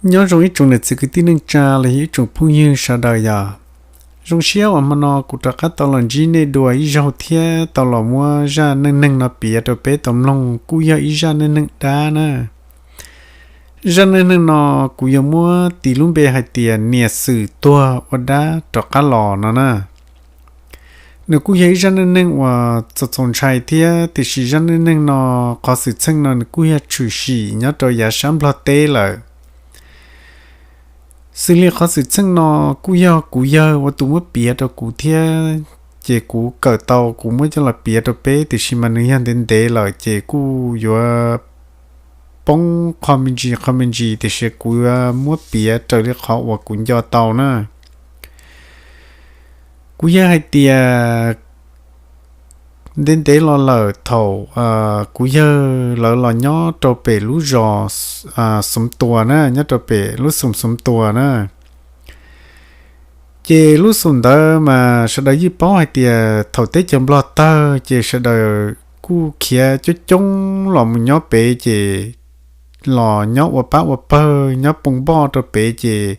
Nyob zoo ib tsoom niam txiv kwv tij neej tsa los yog ib tsoom phooj ywg sawv daws yom. Zoo siab uas hmo no kuv rov qab tau los ntsib nej dua ib zaug thiab tau los muab zaj neej neeg no piav rau peb tau mloog, kuj yog ib zaj neej neeg dab na. Zaj neej neeg no kuv yuav muab tis lub npe hais tias niam xwm tuag ua dab rov qab los no na. Nws kuj yog ib zaj neej neeg uas txaus txaus ntshai thiab, tiam sis zaj neej neeg no, qhov xwm txheej no nws kuj yog tshwm sim nyob rau yav sab Nplog teb lawm. Xws li qhov xwm txheej no kuj yog kuv yawg ua tus muab piav rau kuv thiab, ces kuv kawm tau kuv muab coj los piav rau peb, tiam sis mas nws yog ntev ntev lawm ces kuj yuav poob qho me ntsis qho me ntsis, tiam sis kuv yuav muab piav raws li qhov uas kuv nco tau na. Kuv yawg hais tias ntev ntev los lawm thaum kuv yawg lawv los nyob rau pem lub zos Xoov Tuas na, nyob rau pem lub xum Xoov Tuas na. Ces lub xum ntawd mas sawv daws yeej paub hais tias thaum teb chaws Nplog tawg ces sawv daws kuj khiav coob coob los mus nyob pem, ces los nyob ua pab ua pawg nyob poo npoj rau pem, ces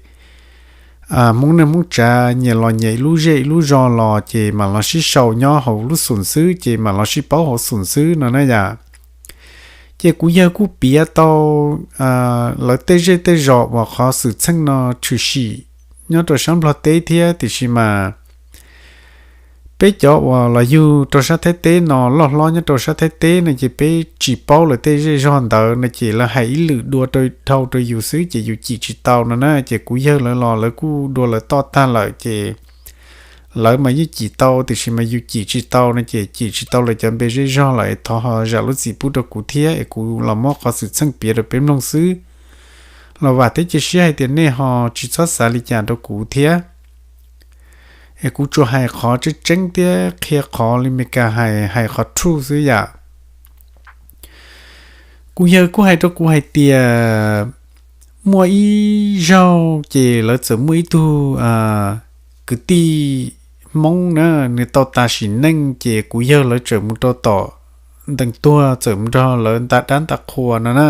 Hmoob neej Hmoob tsav nyias los nyias ib lub zej ib lub zog los ces mam los sib sau nyob hauv lub xum xwb, ces mam los sib paub hauv xum xwb no na yom. Ces kuv yawg kuj piav tau lawv tej zej tej zos uas qhov xwm txheej no tshwm sim nyob rau sab Nplog teb thiab, tiam sis mas peb cov uas los yug rau sab Thaib teb no, loj hlob nyob rau sab Thaib teb no ces peb tsis paub lawv tej zej zog ntawd no, ces lawv hais ib lwm dua rau dhau rau yus xwb ces yus cim tsis tau no na. Ces kuv yawg lawv los lawv kuj dua lawv toj tag lawm ces lawv mas yeej cim tau, tiam sis mas yus cim tsis tau no ces cim tsis tau lawv cov npe zej zog lawm, es thov ho zam lub txim pub rau kuv thiab, es kuv los muab qhov xwm txheej piav rau peb mloog xwb. Los vam thiab cia siab hais tias nej ho tsis txhob xav li cas rau kuv thiab, es kuv tsuas hais qhov tseeb tseeb thiab qhia qhov li Meskas hais, hais qhov truth xwb yam. Kuv yawg kuj hais rau kuv hais tias muaj ib zaug ces lawv txawm muaj ib tug kwv tij Hmoob na, nws tau tas sim neej ces kuv yawg lawv txawm mus rau tom ntees tuag, txawm mus nrog lawv nta dab nta qhua no na.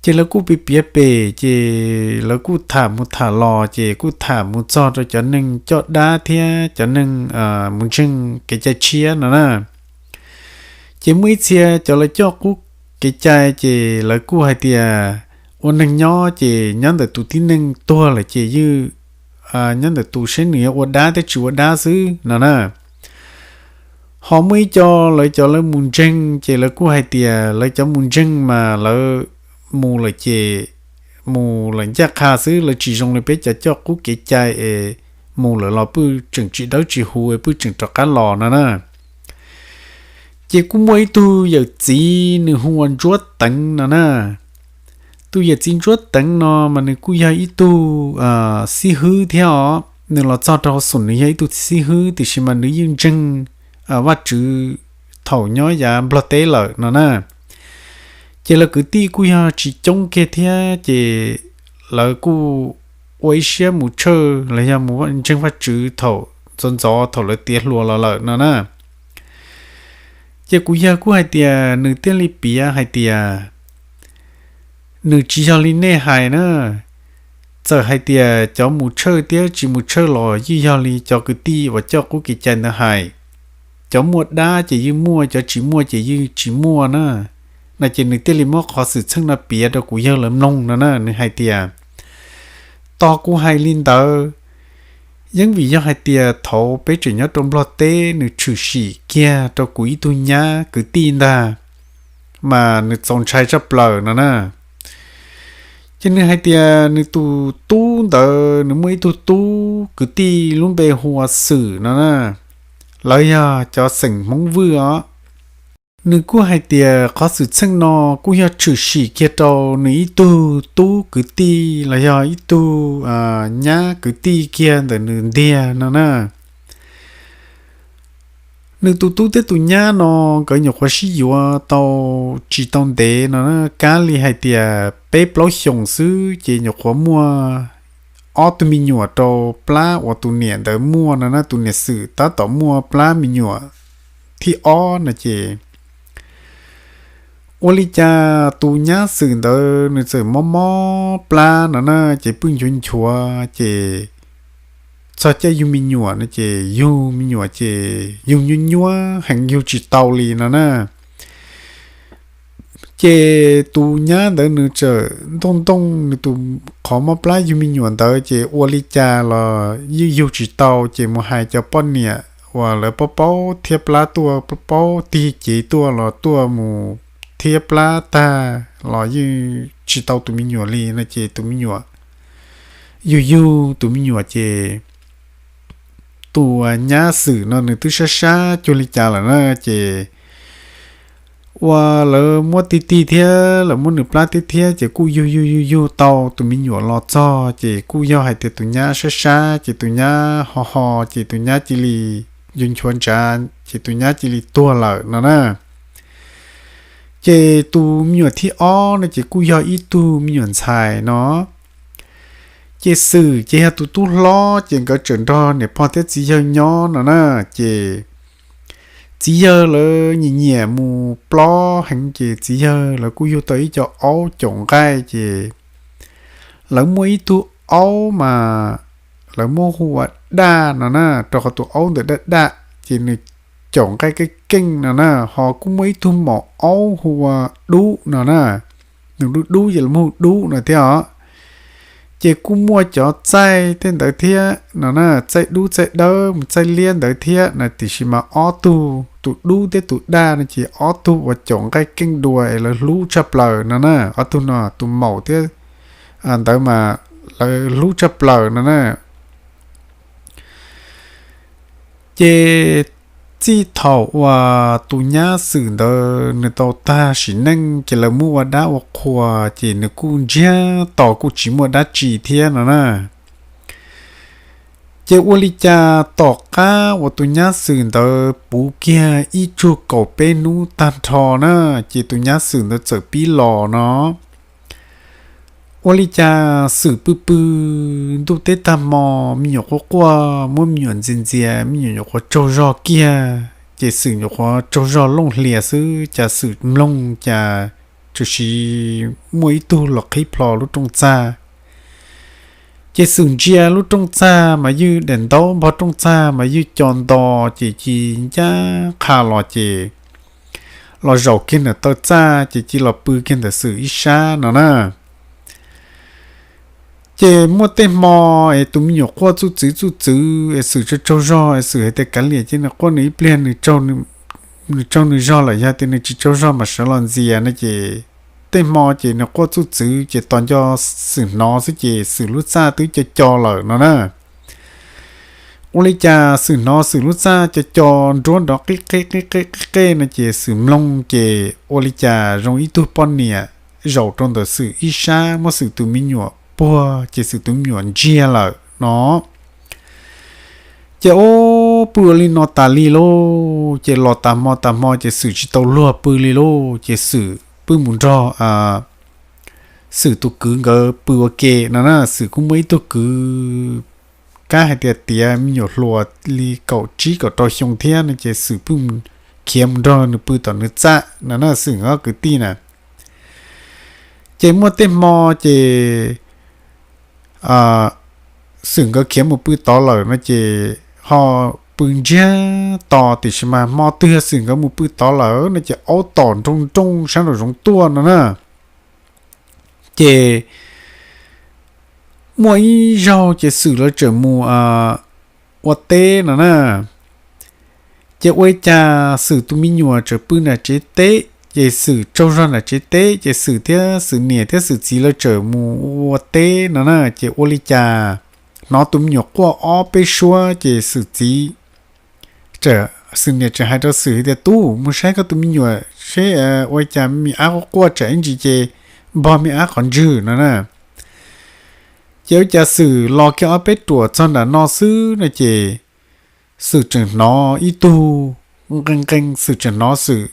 Ces lawv kuj piav piav pem, ces lawv kuj tham mus tham los, ces kuj tham mus txog rau cov neeg coj dab thiab cov neeg mus ntseeg kev cai tshiab no na. Ces muaj ib txhia cov lawv coj qub kev cai, ces lawv kuj hais tias ua neeg nyob ces nyob ntawm tus tib neeg tuag lawm ces ywj, nyob ntawm tus seb nws yuav ua dab thiab tsis ua dab xwb no na. Ho muaj ib co lawv cov lawv mus ntseeg, ces lawv kuj hais tias lawv cov mus ntseeg mas lawv mus lawm ces mus lawm ncaj qha xwb, lawv tsis zoo li peb cov coj qub kev cai es mus lawm los pheej tseem tsis dawb tsis huv es pheej tseem rov qab los no na. Ces kuj muaj ib tug yawm txiv nws hu ua Ntsuab Teev no na. Tus yawm txiv Ntsuab Teev no mas nws kuj yog ib tug xib hwb thiab os. Nws los txog rau hauv xum nws yog ib tug xib hwb, tiam sis mas nws yeej ntseeg Vajtswv thaum nyob yav Nplog teb lawm no na. Ces lawv kwv tij kuj yog tsis coob kiag thiab, ces lawv kuj ua ib siab mus tshawj los yog mus ntseeg Vajtswv thaum ntxov ntxov thaum lawv tiav hluas los lawm no na. Ces kuv yawg kuj hais tias nws thiaj li piav hais tias nws tsis yog li nej hais na. Txawm hais tias cov mus tshawj thiab tsis mus tshawj los yeej yog li cov kwv tij uas coj qub kev cai ntawd hais. Cov muaj dab ces yeej muaj, cov tsis muaj ces yeej tsis muaj na. No ces nws thiaj li muab qhov xwm txheej no piav rau kuv yawg lawv mloog no na. Nws hais tias tos kuv hais li ntawd, yeej vim yog hais tias thaum peb tseem nyob rau Nplog teb nws tshwm sim kiag rau kuv ib tug nyab kwv tij ntag, mas nws txaus ntshai tshaj plaws no na. Ces nws hais tias nws tus tub ntawd nws muaj ib tug tub kwv tij lub npe hu ua Xwm no na. Lawv yog cov xeem Hmoob Vwj os. Nws kuj hais tias qhov xwm txheej no kuj yog tshwm sim kiag rau nws ib tug tub kwv tij los yog ib tug nyab kwv tij kiag ntawm nws ntiag no na. Nws tus tub thiab tus nyab no nkawd nyuam qhuav sib yuav tau tsis tau ntev no, kab li hais tias peb plaub xyoos xwb ces nyuam qhuav muaj ob tug me nyuam rau plab uas tus niam ntawd muaj no na. Tus niam Xwm tab tom muaj plab me nyuam thib ob no ces Ua li cas tus nyab Xwm ntawd nws txawm mob mob plab no na, ces pheej nchuav nchuav, ces txog caij yug me nyuam no ces yug me nyuam ces yug nyuab nyuab heev, yug tsis tau li no na. Ces tus nyab ntawd nws txawm ntooj ntooj nws tus qhov mob plab yug me nyuam ntawd, ces ua li cas los yeej yug tsis tau, ces mus hais cov poj niam uas lawv paub paub thiab plab tuaj, paub paub tig cev tuaj los tuaj mus thiab plab tag los yeej tsis tau tus me nyuam li no, ces tus me nyuam yug yug tus me nyuam ces tus nyab Xwm no nws twb sab sab cuag li cas lawm na, ces ua lawv muab tig tig thiab lawv muab nws plab thiab thiab, ces kuj yug yug yug yug tau tus me nyuam los txog, ces kuj yog hais tias tus nyab sab sab, ces tus nyab ho ho, ces tus nyab cia li nchuav nchuav ntsav, ces tus nyab cia li tuag lawm no na. Ces tus me nyuam thib ob no ces kuj yog ib tug me nyuam ntxhais no. Ces Xwm ces yog tus tub hlob, ces nkawd tseem nrog niam pog thiab txiv yawg nyob no na, ces txiv yawg lawv nyiam nyiam mus plob heev, ces txiv yawg lawv kuj yug tau ib co aub caum nqaij, ces lawv muaj ib tug aub mas lawv muab hu ua Daj no na, rau qhov tus aub ntawm Daj Daj ces nws caum nqaij keej keej no na. Ho kuj muaj ib tug maum aub hu ua Dub no na, nws dub dub ces lawv muab hu Dub no thiab os. Ces kuj muaj cov txaij tej ntawd thiab no na, txaij dub txaij dawb mus txaij liab ntawd thiab no, tiam sis mas ob tug tus Dub thiab tus Daj no ces ob tug uas caum nqaij keej dua es lawv hlub tshaj plaws no na. Ob tug no tus maum thiab ntawd mas lawv hlub tshaj plaws no na. Ces txij thaum uas tus nyab Xwm ntawd nws tau tag sim neej ces lawv muab ua dab ua qhua, ces nws kuj ntsiag to kuj tsis muaj dab tsi thiab no na. Ces ua li cas tom qab uas tus nyab Xwm ntawd puv kiag ib tsug kaum peb hnub tag nrho na, ces tus nyab Xwm ntawd txawm pib los no. Ua li cas Xwm pw pw ntuj teb tag hmo, me nyuam quaj quaj, muab me nyuam ntxias ntxias, me nyuam nyuam qhuav tsaug zog kiag, ces Xwm nyuam qhuav tsaug zog looj hlias xwb, cas Xwm mloog cas tsuas sis muaj ib tug los qhib plho lub rooj txag. Ces Xwm ntsia lub rooj txag mas ywj daim ntaub npog rooj txag mas ywj co nto, ces cia li ncaj qha los ces los zaum kiag ntawm taw txaj, ces cia li los pw kiag ntawm Xwm ib sab no na. Ces muaj tej hmo es tus me nyuam quaj txuj txwv txuj txwv es Xwm tsaug tsaug zog es Xwm hais tias kav liam ces nws quaj nws ib pliag, nws tsaug nws zog lawm, yog tias nws tsis tsaug zog mas sawv los ntxias no. Ces tej hmo ces nws quaj txuj txwv ces tos nco Xwm hnov xwb ces Xwm lub txaj twb co co lawm no na. Ua li cas Xwm hnov Xwm lub txaj co co nruab nrov qib qeb qib qeb qib qeb no ces Xwm mloog ces ua li cas zoo ib tug poj niam zaum rau ntawm Xwm ib sab muab Xwm tus me nyuam puag ces Xwm tus me nyuam ntsiag lawm no. Ces ua pw ua li no tas li lauj, ces los tas hmo tas hmo ces Xwm tsis tau luag pw li lauj, ces Xwm pw mus nrog Xwm tus kwv nkawd pw ua ke no na. Xwm kuj muaj ib tug kwv kab hais tias tiav me nyuam hluas li kaum tsib kaum rau xyoo thiab no, ces Xwm pw, khiav mus nrog nws pw tom nws txaj no na, Xwm ob kwv tij na. Ces muaj tej hmo ces Xwm nkawd khiav mus pw tod lawm no ces ho pw ntsiag to, tiam sis mas hmo twg yog Xwm nkawd mus pw tod lawm no ces aub tom nroo nroo sab nraum zoov tuaj no na. Ces muaj ib zaug ces Xwm lawv tseem mus ua teb no na. Ces ua li cas Xwm tus me nyuam tseem pw nram tsev teb, ces Xwm tsaug zog nram tsev teb, ces Xwm thiab Xwm niam thiab Xwm txiv lawv tseem mus ua teb no na. Ces ua li cas hnov tus me nyuam quaj ob peb suab, ces Xwm txiv, Xwm niam tseem hais rau Xwm tias, Tub, mus saib koj tus me nyuam seb ua li cas me ab quaj quaj tsam ib ntsis ces npog me ab qhov ntswg no na. Ces ua cas Xwm los kiag ob peb ruam txog nram no xwb no ces Xwm tseem hnov ib tug nqee nqee, Xwm tseem hnov Xwm,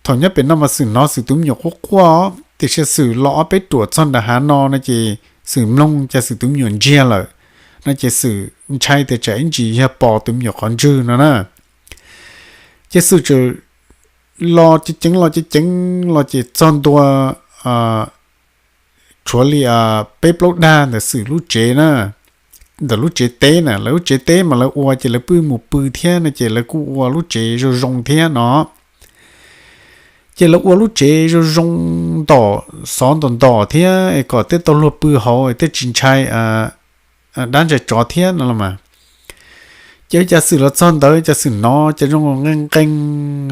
thaum nyob pem no mas Xwm hnov Xwm tus me nyuam quaj quaj, tiam sis Xwm los ob peb ruam txog nram hav no no ces Xwm mloog cas Xwm tus me nyuam ntsiag lawm no ces Xwm ntshai tias tsam ib ntsis yog pos tus me nyuam qhov ntswg no na. Ces Xwm tseem los ceev ceev los ceev ceev los ces txog ntua tshuav li peb plaub dag ntawm Xwm lub tsev na, ntawm lub tsev teb na, lawv lub tsev teb mas lawv ua ces lawv pw mus pw thiab no ces lawv kuj ua lub tsev zoo zoo thiab no. Ces lawv ua lub tsev zoo zoo ntom xov ntom ntom thiab es kom tej tau luag pw hauv es tej tsis ntshai dab ntshai tsov thiab no los mas. Ces ua cas Xwm los txog ntawd cas Xwm hnov cas zoo nqee nqee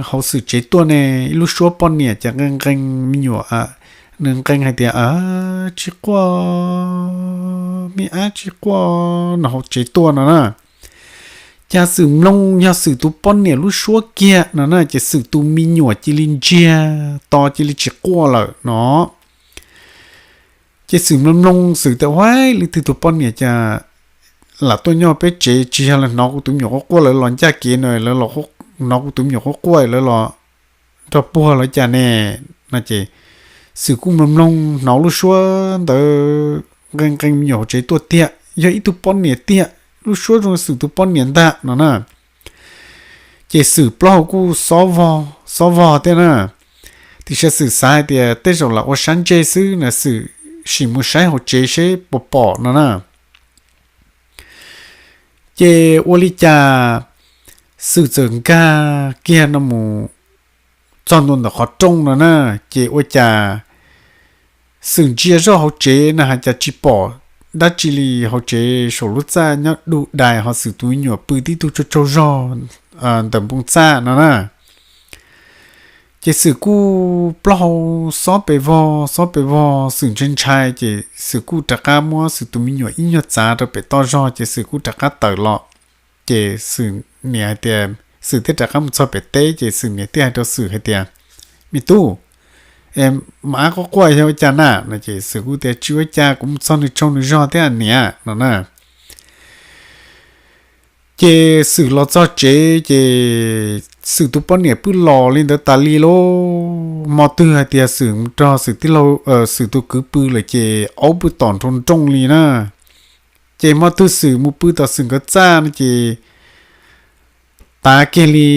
hauv Xwm tsev tuaj ne, ib lub suab poj niam cas nqee nqee me nyuam, nws nqee hais tias tsis quaj, me ab tsis quaj no hauv tsev tuaj no na. Cas Xwm mloog yog Xwm tus poj niam lub suab kiag no na ces Xwm tus me nyuam cia li ntsiag to cia li tsis quaj lawm no. Ces Xwm mloog mloog Xwm tias ua li twg tus poj niam cas lam tuaj nyob peb tsev, tsis yog lawv hnov kuv tus me nyuam quaj quaj lawv los ncaj kev no, lawv los hnov kuv tus me nyuam quaj quaj lawv los nrog puag lawv cas ne no ces Xwm kuj mloog mloog hnov lub suab ntawd nqee nqee me nyuam hauv tsev tuaj tiag, yog ib tug poj niam tiag, lub suab zoo Xwm tus poj niam ntag no na. Ces Xwm plaub hau kuj xob vog xob vog thiab na. Tiam sis Xwm xav hais tias tej zaum lam ua sab ntsej xwb na, Xwm sim mus saib hauv tsev seb puas pom no na. Ces ua li cas Xwm txawm nkag kiag no mus txog ntua ntawm qhov rooj no na, ces ua cas Xwm ntsia zoj hauv tsev na has cas tsis pom dab tsi li hauv tsev, saum lub txaj nyob du dais ho Xwm tus me nyuam pw tib tug tsaug tsaug zog ntawm npoo txaj no na. Ces Xwm kuj plaub hau xob pes vog xob pes vog, Xwm ntshai ntshai ces Xwm kuj rov qab muab Xwm tus me nyuam ib nyuag txav rau pem toj zog ces Xwm kuj rov qab tawm los. Ces Xwm niam hais tias, Xwm thiaj rov qab mus txog pem teb ces Xwm niam thiaj hais rau Xwm hais tias, me tub, mas ab quaj quaj yog ua cas na no ces Xwm kuj tias tsis ua cas, kuv mus txog nws tsaug nws zog thiab niam no na. Ces Xwm los txog tsev ces Xwm tus poj niam pw los li ntawd tas li lauj. Hmo twg hais tias Xwm mus nrog Xwm tij laug, Xwm tus kwv pw lawm ces aub pw tom nroo nroo li na. Ces hmo twg Xwm mus pw tom Xwm nkawd txaj no ces tav kiag li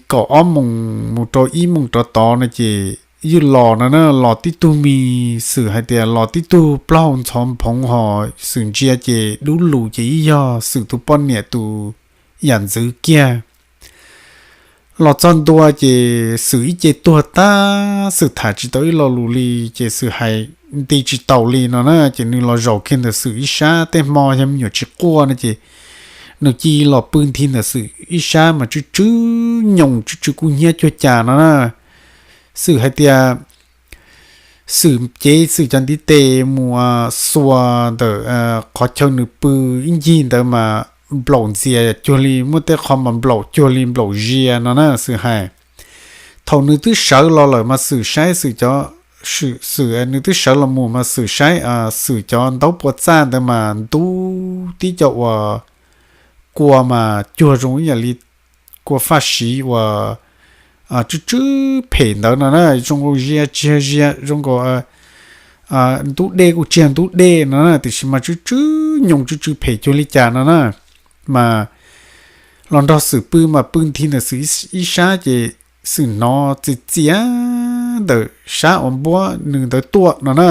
kaum ob moos mus rau ib moos rov tod no ces ywj los no na, los tib tug mis, Xwm hais tias los tib tug plaub hau ntxhov nphoov ho Xwm ntsia ces dub lug ces ib yog Xwm tus poj niam tus yam ntxwv kiag. Los txog ntua ces Xwm ib ce tuag tag, Xwm tham tsis tau ib lo lus li, ces Xwm hais nti tsis taus li no na, ces nws los zaum kiag ntawm Xwm ib sab, tej hmo yog me nyuam tsis quaj no ces nws cia los pw nthi ntawm Xwm ib sab mas tsw tsw nyoos tsw tsw kub hnyiab cuag cas no na. Xwm hais tias Xwm cev Xwm cov ntiv tes mus xuas ntawm qhov chaw nws pw ib ncig ntawd mas nplaum ntxias cuag li, muaj tej qho mas nplaum cuag li nplaum zia no na Xwm hais. Thaum nws twb sawv los lawm mas Xwm saib Xwm cov, Xwm, nws twb sawv los mus mas Xwm saib Xwm cov ntaub pua txaj ntawd mas ntub tib co uas kua mas cuag zoo ib yam li kua faj siv uas tsw tsw phem ntawd no na, zoo nkaus zia tsis yog zia, zoo nkaus ntub dej kuj tsis yog ntub dej no na, tiam sis mas tsw tsw nyoos tsw tsw phem cuag li cas no na. Mas los nrog Xwm pw mas pw nthi ntawm Xwm ib sab ces Xwm hnov txias txias ntawm sab uas npuab nws ntawd tuaj no na.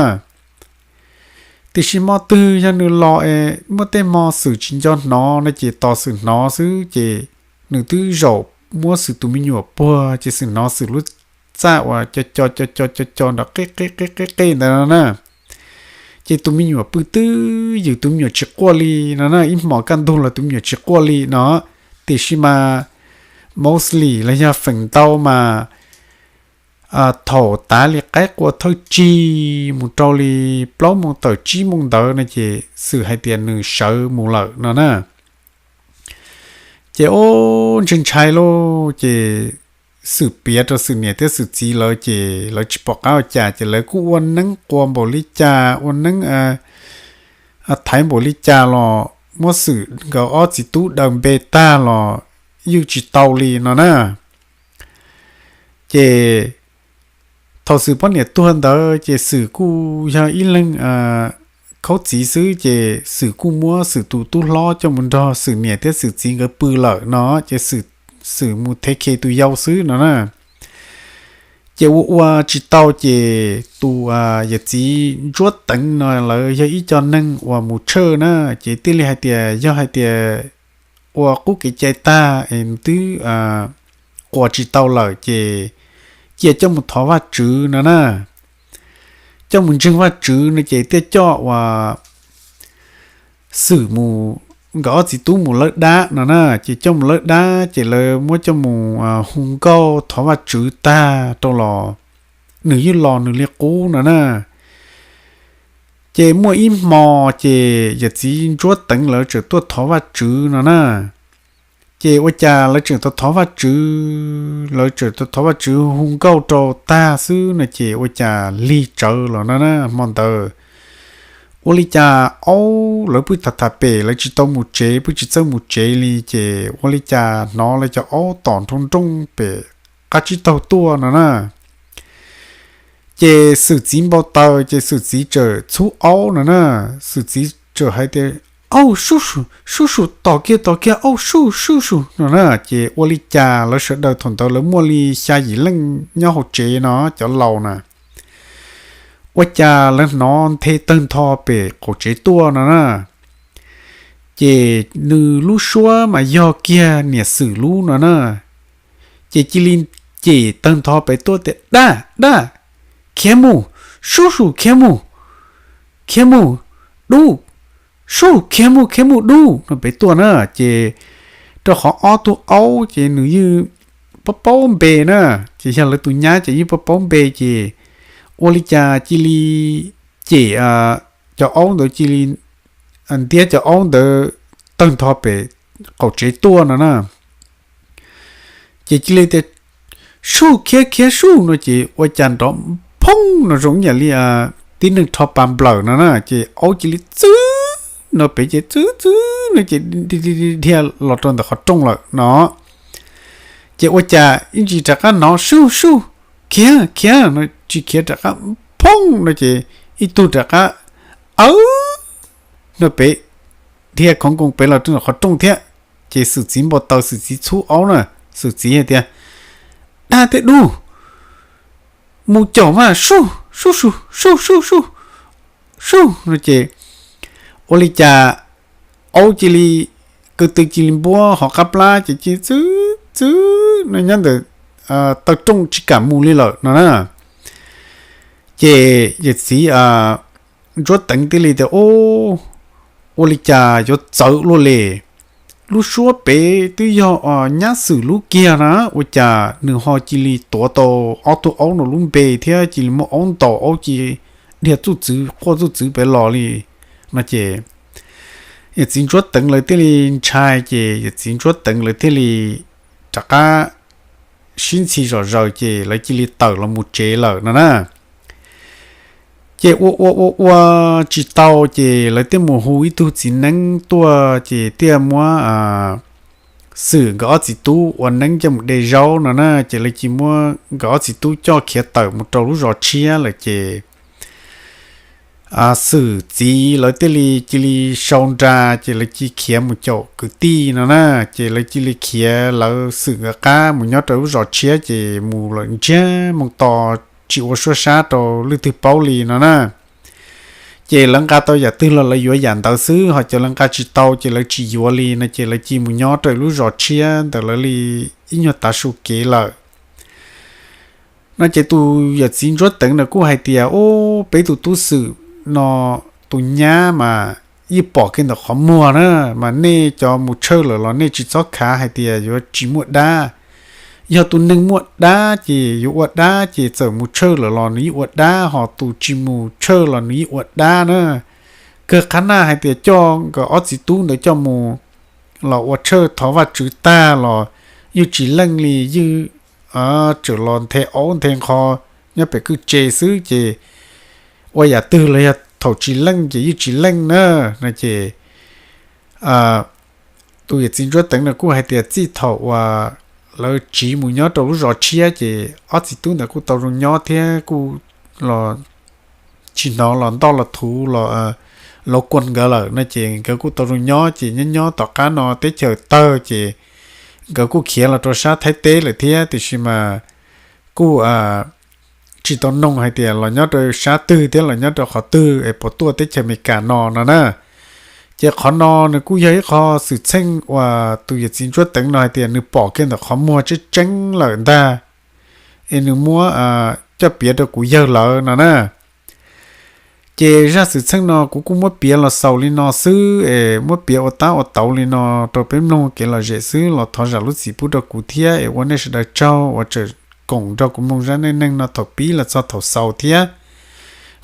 Tiam sis hmo twg yog nws los es muaj tej hmo Xwm tsis nco hnov no ces tos Xwm hnov xwb ces nws twb zaum muab Xwm tus me nyuam puag ces Xwm hnov Xwm lub txaj uas co co co co co co nrov qej qej qej qej qej ntawd no na. Ces tus me nyuam pw twj ywm, tus me nyuam tsis quaj li no na, ib hmos kaj ntug los tus me nyuam tsis quaj li no. Tiam sis mas mostly los yog feem ntau mas thaum tav li qaib qua thawj tsig mus rau li plaub moos tawm tsib moos ntawd no ces Xwm hais tias nws sawv mus lawm no na. Ces ub ntshai ntshai lauj, ces Xwm piav rau Xwm niam thiab Xwm txiv lawv ces lawv tsis pom qab ua cas ces lawv kuj ua neeb qua npaum li cas, ua neeb thaiv npaum li cas los muab Xwm nkawd ob txiv tub daws npe tag los ywj tsis tau li no na. Ces thaum Xwm poj niam tuag ntawd ces Xwm kuj yog ib leeg khaub txiv xwb ces Xwm kuj muab Xwm tus tub hlob coj mus nrog Xwm niam thiab Xwm txiv nkawd pw lawm no ces Xwm mus thev khe tus yau xwb no na. Ces ua ua tsis tau ces tus yawm txiv Ntsuab Teev no lawv yog ib co neeg uas mus tshawj na, ces thiaj li hais tias yog hais tias ua qub kev cai tag es twb quas tsis tau lawm ces cia coj mus thov Vajtswv no na. Coj mus ntseeg Vajtswv no ces thiaj coj uas Xwm mus, nkawd ob txiv tub mus lawb dab no na, ces coj mus lawb dab ces lawv muab coj mus hu nkauj thov Vajtswv tag rau los nws yeej los nws li qub no na. Ces muaj ib hmo ces yawm txiv Ntsuab Teev lawv txawm tuaj thov Vajtswv no na. Ces ua cas lawv tseem tau thov Vajtswv, lawv tseem tau thov Vajtswv hu nkauj rau tag xwb no ces ua cas lig tsawv los no na hmo ntawd. Ua li cas aub lawv pw tham tham pem, lawv tsis tau mus tsev, pw tsis txawj mus tsev li, ces ua li cas hnov lawv cov aub tom nroo nrooj pem qab tsib taug tuaj no na. Ces Xwm txiv npau taws ces Xwm txiv txawm txhub aub no na. Xwm txiv txawm hais tias, Auj, suj su, tom kiag tom kiag, auj, suj, suj su no na. Ces ua li cas lawv sawv daws thaum ntawd lawv muaj li xya yim leej nyob hauv tsev no, cov laus na, ua cas lawv hnov nthe tawg ntho pem qaum tsev tuaj no na. Ces nws lub suab mas yog kiag niam Xwm lub no na. Ces cia li cem tawg ntho pem tuaj tias, Dab, dab, khiav mus, suj su khiav mus, khiav mus, dub, suj khiav mus, khiav mus dub no pem tuaj na. Ces rau qhov ob tug aub ces nws yeej paub paub npe na, ces yog lawv tus nyab ces yeej paub paub npe ces ua li cas cia li cem cov aub ntawd cia li ntiab cov aub ntawd tawg ntho pem qaum tsev tuaj no na. Ces cia li tias, Suj khiav khiav suj no ces ua cas nrov phooj no zoo ib yam li tib neeg rho pas nplawm no na, ces aub cia li txwb no pem ces txwb txwb no ces dhia los rau ntawm qhov rooj lawm no. Ces ua cas ib ntsis rov qab hnov suj suj khiav khiav no tsis khiav rov qab phooj no ces ib tug rov qab awb no pem, dhia khoov nkoos pem los rau ntawm qhov rooj thiab. Ces Xwm txiv npau taws, Xwm txiv txhub aub na, Xwm txiv hais tias, Dab thiab dub, mus caum mas, suj, suj su, suj, suj, suj, suj no ces ua li cas aub cia li, ko tw cia li npuab hauv qab plab ces cia li txwb txwb no nyob ntawm taw rooj tsis kam mus li lawm no na. Ces yawm txiv Ntsuab Teev thiaj li tias, Ub, ua li cas yuav txawv luaj li, lub suab pem twb yog nyab Xwm lub kiag na, ua cas nws ho cia li tuav tau ob tug aub no lub npe thiab cia li muaj aub ntaus aub cia li dhia txuj txwv quaj txuj txwv pem los li no ces yawm txiv Ntsuab Teev lawv thiaj li ntshai ces yawm txiv Ntsuab Teev lawv thiaj li rov qab sib ntxhi zom zaws ces lawv cia li tawm los mus tsev lawm no na. Ces ua ua ua ua tsis tau ces lawv thiaj mus hu ib tug txiv neeb tuaj ces thiaj muab Xwm nkawd ob txiv tub ua neeb coj mus de zaub no na, ces lawv cia li muab nkawd ob txiv tub coj khiav tawm mus rau lub zos tshiab lawm ces Xwm txiv lawv thiaj li cia li sau nra ces lawv cia li khiav mus caum kwv tij no na, ces lawv cia li khiav lawv Xwm nkawd qab mus nyob rau lub zos tshiab ces mus lawm ntsiag moo to tsis ua suab sab rau leej twg paub li no na. Ces lawv nqa tau yam twg los lawv yuav yam ntawd xwb, ho cov lawv nqa tsis tau ces lawv tsis yuav li no ces lawv cia li mus nyob rau lub zos tshiab ntawm lawv li ib nyuag tav su kev lawm. No ces tus yawm txiv Ntsuab Teev ntawd kuj hais tias, Ub, peb tus tub Xwm no tus nyab mas yeej pom kiag ntawm qhov muag na, mas nej cov mus tshawj lawm los nej tsis txhob khav hais tias yuav tsis muaj dab. Yog tus neeg muaj dab ces yuav ua dab ces txawm mus tshawj lawm los nws yeej ua dab, ho tus tsis mus tshawj los nws yeej ua dab na. Kawg qhab naj hais tias coj nkawd ob txiv tub ntawd coj mus los ua tshawj thov Vajtswv tag los yeej tsis leej li, yeej tseem los nthe aub nthe nqho nyob pem kwj tse xwb ces ua yam twg los yog thaum tsis leej ces yeej tsis leej na. No ces tus yawm txiv Ntsuab Teev no kuj hais tias txij thaum uas lawv tsiv mus nyob rau lub zos tshiab ces ob txiv tub ntawd kuj tau zoo nyob thiab kuj los tsis hnov los ntoj los thuv los lauv kuas nkawd lawm no ces nkawd kuj tau zoo nyob ces nyob nyob tom qab no teb chaws tawg ces nkawd kuj khiav los rau sab Thaib teb lawm thiab, tiam sis mas kuj tsis tau noog hais tias los nyob rau sab twg thiab los nyob rau qhov twg es puas tuaj teb chaws Amelikas no no na. Ces qhov no nws kuj yog ib qho xwm txheej uas tus yawm txiv Ntsuab Teev no hais tias nws pom kiag ntawm qhov muag tseeb tseeb lawm ntag, es nws muab coj piav rau kuv yawg lawv no na. Ces zaj xwm txheej no kuv kuj muab piav los xaus li no xwb es muab piav ua tab ua tauv li no rau peb mloog kev lom zem xwb los thov zam lub txim pub rau kuv thiab es ua nej sawv daws tsaug uas tseem koom nrog kuv mloog zaj neej neeg no thaum pib los txog thaum xaus thiab.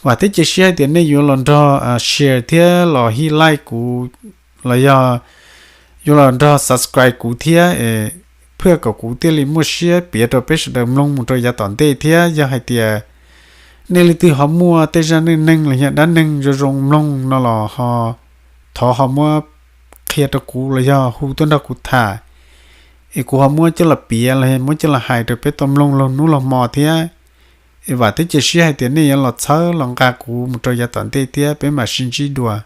Vam thiab cia siab hais tias nej yuav los nrog share thiab los hit like kuv los yog yuav los nrog subscribe kuv thiab es phwj kom kuv thiaj li muaj siab piav rau peb sawv daws mloog mus rau yav tom ntej thiab. Yog hais tias nej leej twg ho muaj tej zaj neej neeg los yog dab neeg zoo zoo mloog no los ho thov ho muab qhia rau kuv los yog hu tuaj nrog kuv tham es kuv ho muab coj los piav los muab coj los hais rau peb tau mloog laug hnub laug hmo thiab. Es vam thiab cia siab hais tias nej yuav los txhawb los nqa kuv mus rau yav tom ntej thiab peb mam sib ntsib dua.